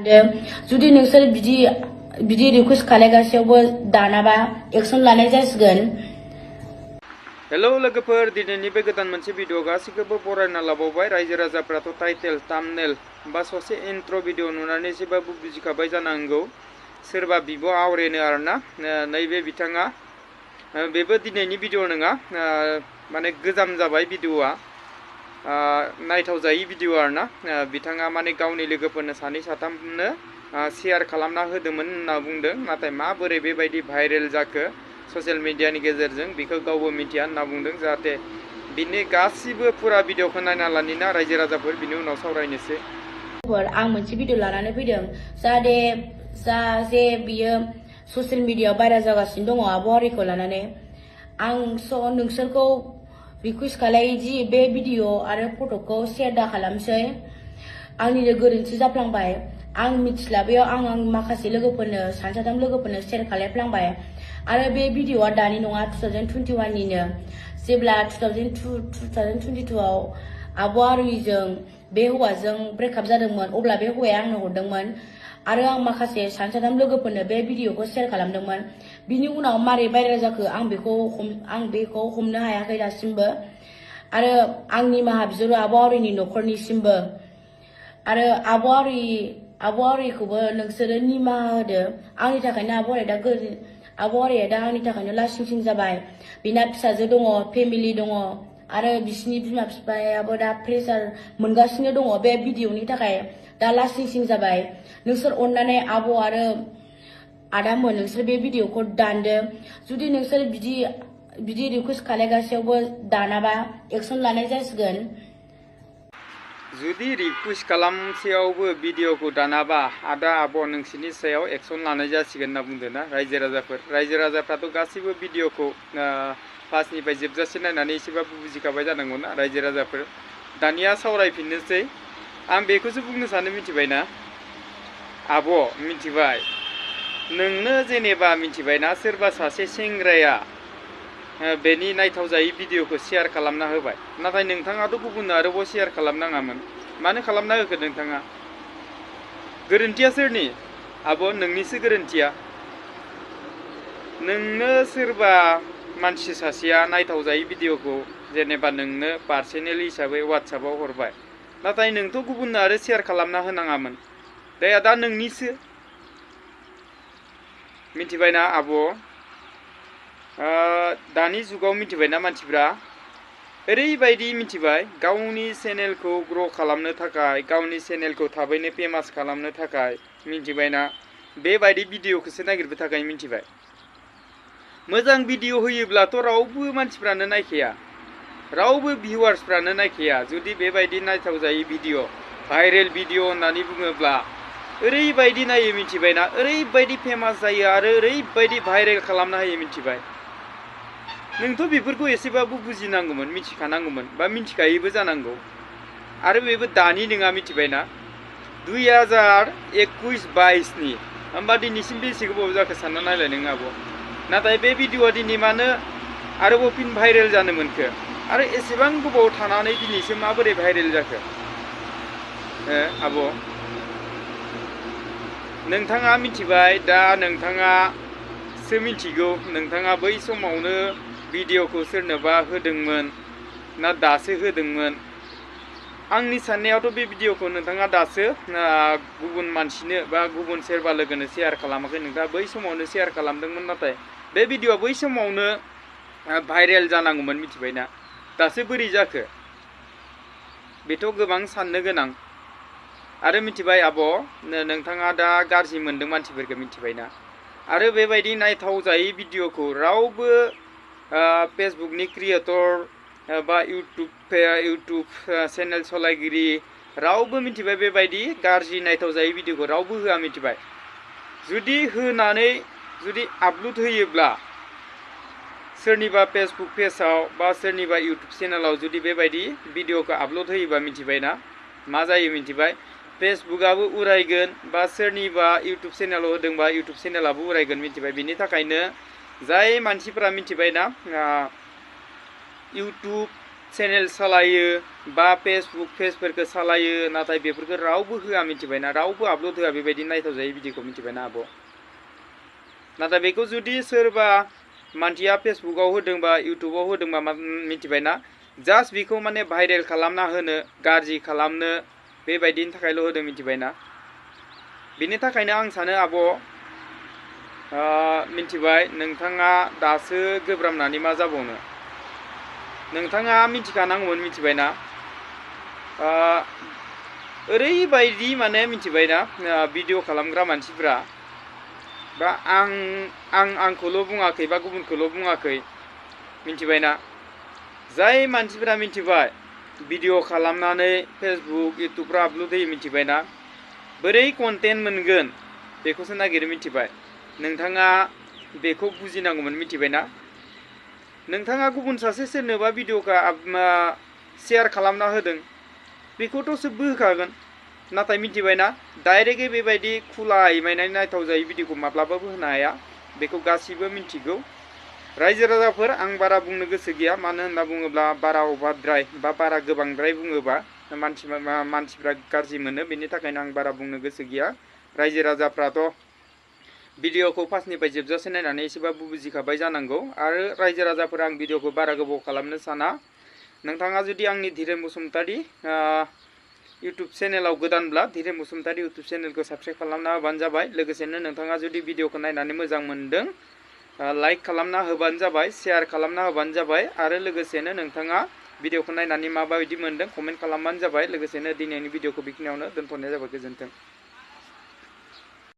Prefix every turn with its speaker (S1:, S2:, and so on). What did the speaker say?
S1: जुदि नोंसोर बिदि रिक्वेस्ट खालायगासियावबो दानाबा एक्सन लानाय जासिगोन।
S2: हेलौ लोगोफोर, दिनैनि बे गोदान मोनसे भिडिअ गासैखौबो बरायना लाबावबाय। रायजो राजाफ्राथ' टाइटेल थाम्बनेल बा ससे इन्ट्र' भिडिअ नुनानै एसेबाबो बुजिखाबाय जानांगौ सोरबा बिब' आवरेनो आरोना। नैबे बिथाङा बेबो दिनैनि भिडिअ नङा, माने गोजाम जाबाय भिडिअआ, नायथाव जायै भिडिअ आरोना। बिथाङा माने गावनि लोगोफोरनो सानै साथामनो शेयार खालामना होदोंमोन होनना बुंदों, नाथाय माबोरै बेबायदि भाइरेल जाखो ससियेल मिडियानि गेजेरजों बेखौ गावबो मिथिया होनना बुंदों। जाहाथे बिनि गासिबो फुरा भिडिअखौ नायना लानिना रायजो राजाफोर, बिनि उनाव सावरायनोसै।
S1: आं मोनसे भिडिअ लानानै फैदों जाहाथे बियो ससियेल मिडियायाव भाइरेल जागासिनो दङ आबहावाखौ लानानै। आं नोंसोरखौ रिक्वेस्ट खालायो जि बे भिडिअ आरो फट'खौ शेयार दा खालामसै। आंनिनो गोरोन्थि जाफ्लांबाय, आं मिथिस्लाबैयाव आं माखासे लोगोफोरनो साथाम लोगोफोरनो शेयार खालामफ्लांबाय। आरो बे भिडिअआ दानि नङा, 2021 निनो, जेब्ला 2022 आव आब' आरुइजों बे हौवाजों ब्रेकआप जादोंमोन, अब्ला बे हौवाया आंनो हरदोंमोन आरो आं माखासे साथाम लोगोफोरनो बे भिडिअखौ शेयार खालामदोंमोन। बिनि उनाव मारै भाइरेल जाखो आं बेखौ हमनो हायाखै दासिमबो। आरो आं निमाहा बिहरो आब' आरुइनि न'खरनिसिमबो। आरो आब' आरुइखौबो नोंसोरो निमाहा होदो। आंनि थाखायनो आब' आरुइया दा आंनि थाखायनो लासिं सिं जाबाय। बिना फिसाजो दङ, फेमिलि दङ, आरो बिसिनि बिमा बिफायाबो दा प्रेसार मोनगासिनो दङ बे भिडिअनि थाखाय, दा लासिं सिं जाबाय। नोंसोर अननानै आब' आरो आदामोन, नोंसोर बे भिडिअखौ दानदो। जुदि नोंसोर बिदि रिक्वेस्ट खालायगासियावबो दानाबा एक्सन लानाय जासिगोन।
S2: जुदि रिक्वेस्ट खालामसेयावबो भिडिअखौ दानाबा आदा आब' नोंसोरनि सायाव एक्सन लानाय जासिगोन होनना बुंदों ना रायजो राजाफोर। रायजो राजाफ्राथ' गासिबो भिडिअखौ फार्स्टनिफ्राय जोबजासे नायनानै एसेबाबो बुजिखाबाय जानांगौ ना रायजो राजाफोर। दानिया सावरायफिननोसै। आं बेखौसो बुंनो सानो, मिथिबायना आब', मिथिबाय नोंनो जेनेबा मिथिबायना सोरबा सासे सेंग्राया बेनि नायथाव जायै भिडिअखौ शेयार खालामना होबाय, नाथाय नोंथाङाथ' गुबुननो आरोबाव शेयार खालामनाङामोन। मानो खालामना होखो नोंथाङा? गोरोन्थिया सोरनि? आब' नोंनिसो गोरोन्थिया। नोंनो सोरबा मानसि सासेया नायथाव जायै भिडिअखौ जेनेबा नोंनो पार्सनेल हिसाबै वाट्सएपआव हरबाय, नाथाय नोंथ' गुबुननो आरो शेयार खालामना होनाङामोन। दा नोंनिसो, मिथिबायना आब'? दानि जुगाव मिथिबायना मानसिफ्रा ओरैबायदि मिथिबाय, गावनि चेनेलखौ ग्र' खालामनो थाखाय, गावनि चेनेलखौ थाबैनो फेमास खालामनो थाखाय, मिथिबायना बेबायदि भिडिअखौसो नागिरबाय थाखाय, मिथिबाय। मोजां भिडिअ होयोब्लाथ' रावबो मानसिफ्रानो नायखाया, रावबो भिउवार्सफ्रानो नायखाया। जुदि बेबायदि नायथाव जायै भिडिअ, भाइरेल भिडिअ होननानै बुङोब्ला ओरैबायदि नायो, मिथिबायना ओरैबायदि फेमास जायो आरो ओरैबायदि भाइरेल खालामना होयो, मिथिबाय। नोंथ' बेफोरखौ एसेबाबो बुजिनांगौमोन, मिथिखानांगौमोन, बा मिथिखायोबो जानांगौ। आरो बेबो दानि नङा, मिथिबायना 2021-22नि, होमबा दिनैसिम बेसे गोबाव जाखो सानना नायलाय नों आब'। नाथाय बे भिडिअआ दिनै मानो आरोबाव फिन भाइरेल जानो मोनखो? आरो एसेबां गोबाव थानानै दिनैसो माबोरै भाइरेल जाखो आब'? नोंथाङा मिथिबाय, दा नोंथाङासो मिथिगौ नोंथाङा बै समावनो भिडिअखौ सोरनोबा होदोंमोन ना दासो होदोंमोन। आंनि साननायावथ' बे भिडिअखौ नोंथाङा दासो गुबुन मानसिनो बा गुबुन सोरबा लोगोनो शेयार खालामाखै, नोंथाङा बै समावनो शेयार खालामदोंमोन। नाथाय बे भिडिअआ बै समावनो भाइरेल जानांगौमोन, मिथिबायना दासो बोरै जाखो? बेथ' गोबां साननो गोनां। आरो मिथिबाय आब', नोंथाङा दा गाज्रि मोनदों मानसिफोरखौ, मिथिबायना। आरो बेबायदि नायथाव जायै भिडिअखौ रावबो फेसबुकनि क्रिएटर बा इउटुब चेनेल सालायगिरि रावबो, मिथिबाय, बेबायदि गाज्रि नायथाव जायै भिडिअखौ रावबो होआ, मिथिबाय। जुदि होनानै जुदि आपल'ड होयोब्ला सोरनिबा फेसबुक पेजाव बा सोरनिबा इउटुब चेनेलाव जुदि बेबायदि भिडिअखौ आपल'ड होयोबा, मिथिबायना मा जायो? मिथिबाय, फेसबुकआबो उरायगोन, बा सोरनिबा इउटुब चेनेलाव होदोंबा इउटुब चेनेलाबो उरायगोन, मिथिबाय। बिनि थाखायनो जाय मानसिफोरा, मिथिबायना इउटुब चेनेल सालायो बा फेसबुक पेजफोरखौ सालायो नाथाय बेफोरखौ रावबो होआ मिथिबायना रावबो आपल'ड होआ बेबायदि नायथावजायै भिडिअखौ मिथिबायना आब' नाथाय बेखौ जुदि सोरबा मानसिया फेसबुकाव होदोंबा इउटुबाव होदोंबा मिथिबायना जास्ट बेखौ माने भाइरेल खालामना होनो गाज्रि खालामनो बेबायदिनि थाखायल' होदों मिथिबायना बेनि थाखायनो आं सानो आब' मिथिबाय नोंथाङा दासो गोब्राबनानै मा जाबावनो नोंथाङा मिथिखानांगौमोन मिथिबायना ओरैबायदि माने मिथिबायना भिडिअ खालामग्रा मानसिफ्रा बा आंखौल' बुङाखै बा गुबुनखौल' बुङाखै मिथिबायना जाय मानसिफ्रा मिथिबाय भिडिअ खालामनानै फेसबुक इउटुबफ्राव आपल'ड होयो मिथिबायना बोरै कन्टेन्ट मोनगोन बेखौसो नागिरो मिथिबाय नोंथाङा बेखौ बुजिनांगौमोन मिथिबायना नोंथाङा गुबुन सासे सोरनोबा भिडिअखौ शेयार खालामना होदों बेखौथ' सोबबो होखागोन नाथाय मिथिबायना डाइरेक्टयै बेबायदि खुलायै माने नायथावजायै भिडिअखौ माब्लाबाबो होनो हाया बेखौ गासिबो मिथिगौ रायजो राजाफोर आं बारा बुंनो गोसो गैया मानो होनना बुङोब्ला बारा अभारद्राय बा बारा गोबांद्राय बुङोबा मानसिफ्रा गाज्रि मोनो बेनि थाखायनो आं बारा बुंनो गोसो गैया रायजो राजाफ्राथ' भिडिअखौ फार्स्टनिफ्राय जोबजासे नायनानै एसेबाबो बुजिखाबाय जानांगौ आरो रायजो राजाफोरा आं भिडिअखौ बारा गोबाव खालामनो साना नोंथाङा जुदि आंनि धीरेन बसुमतारी इउटुब चेनेलाव गोदानब्ला धीरेन बसुमतारी इउटुब चेनेलखौ साबस्क्राइब खालामना होबानो जाबाय लोगोसेनो नोंथाङा जुदि भिडिअखौ नायनानै मोजां मोनदों लाइक खालामना होबानो जाबाय शेयार खालामना होबानो जाबाय आरो लोगोसेनो नोंथाङा भिडिअखौ नायनानै माबायदि मोनदों कमेन्ट खालामबानो जाबाय लोगोसेनो दिनैनि भिडिअखौ बेखिनियावनो दोनथ'नाय जाबाय गोजोन्थों।